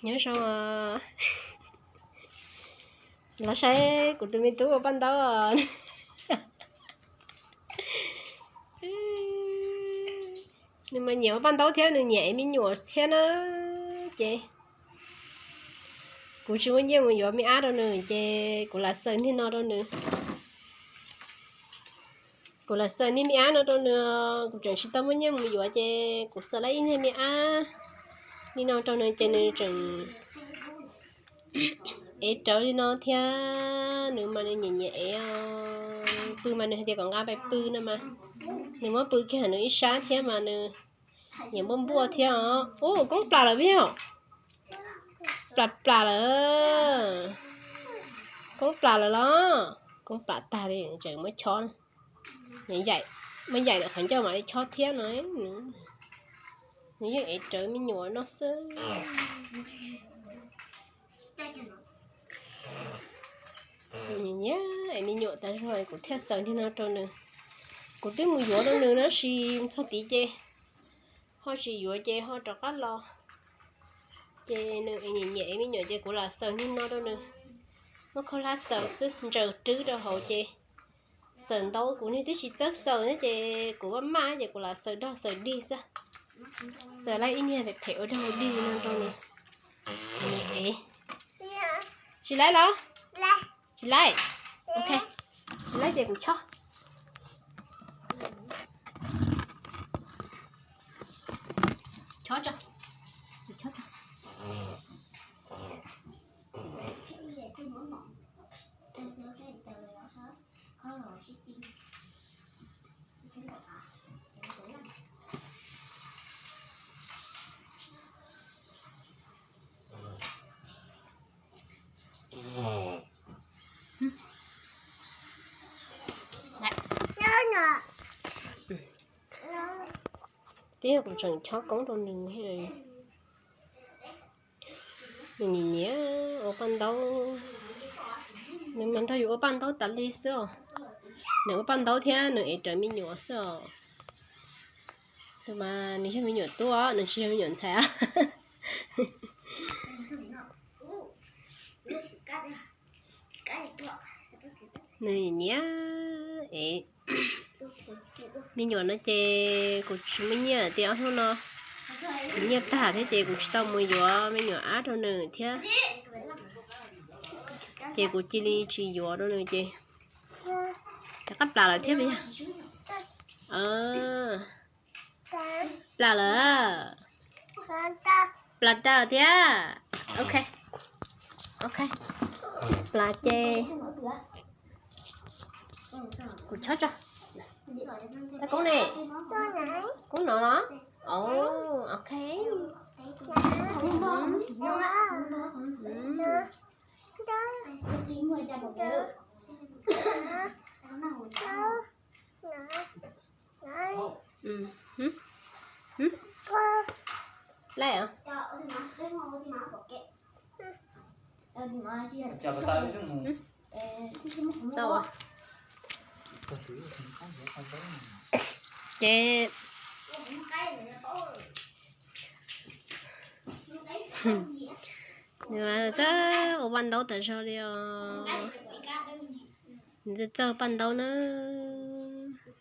Nyob zoo, los saib kuv tus me tub ua paj ntaub. Nws mas nyiam ua paj ntaub thiab nws nyiam ev me nyuam thiab na. Ces kuv tsis muaj nyiaj mus yuav me ab rau nws ces kuv lam xaws niag no rau nws. Kuv lam xaws niag me ab no rau nws, kuv tseem tsis tau muaj nyiaj mus yuav ces kuv xaws lawm ib niag me ab li no rau nws ces nws tseem ev rawv li no thiab. Nws mas nws nyiam nyiam ev, pw mas nws hais tias kom nqa pais pw no mas nws muab pw kiag nws ib sab thiab mas nws nyiam npuaj npuaj thiab os. Ub, koob plas lawm yog, plas plas lawm, koob plas lawm los, koob plas tag li tseem muab chob, muab yaim lawm qhov ncauj mam li chob thiab no. Nws yeej ev rawv me nyuam no xwb. Nyiam ev me nyuam tas zog kuv thiaj xaws niag no rau nws. Kuv twb mus yuav rau nws tab sis txog tid ces ho tsis yuav ces ho rov qab los. Ces nws nyiam nyiam ev me nyuam ces kuv lam xaws niag no rau nws. Muab khaub hlab xaws xwb, ntsaws rwb rau hauv ces xaws ntau, kuv niag twb tsis txawj xaws ne ces kuv maj maj ces kuv lam xaws dog xaws dig xwb. Xaws lawm ib niag phem phem ua dog ua dig no rau nws. Tsis laib los? Tsis laib. Ok, tsis laib ces kuv chob. Chob tso, kuv chob tso. Twb yog kuv tseem chob koob rau nws. Nws nyiam nyiam ua paj ntaub, nws mas nrog yus ua paj ntaub tas li xwb os. Nws ua paj ntaub thiab nws ev rawv me nyuam xwb os. Mas nws yog me nyuam tub, nws tsis yog me nyuam ntxhais. Nws nyiam ev me nyuam no ces kuv tsis muaj nyiaj tias ob hnub no kuv nyiaj tag thiab ces kuv tsis tau mus yuav me nyuam ab rau nws thiab. Ces kuv cia li tsis yuav rau nws ces rov qab plas lawm thiab puas yog? Plas lawm. Plas tag thiab. Ok, ok, plas ces kuv chob tso. Koob ne, koob no los? Ok. Laij os. Tau. Ces nws mas txawj ua paj ntaub tas zog li os. Nws txawj txawj paj ntaub na.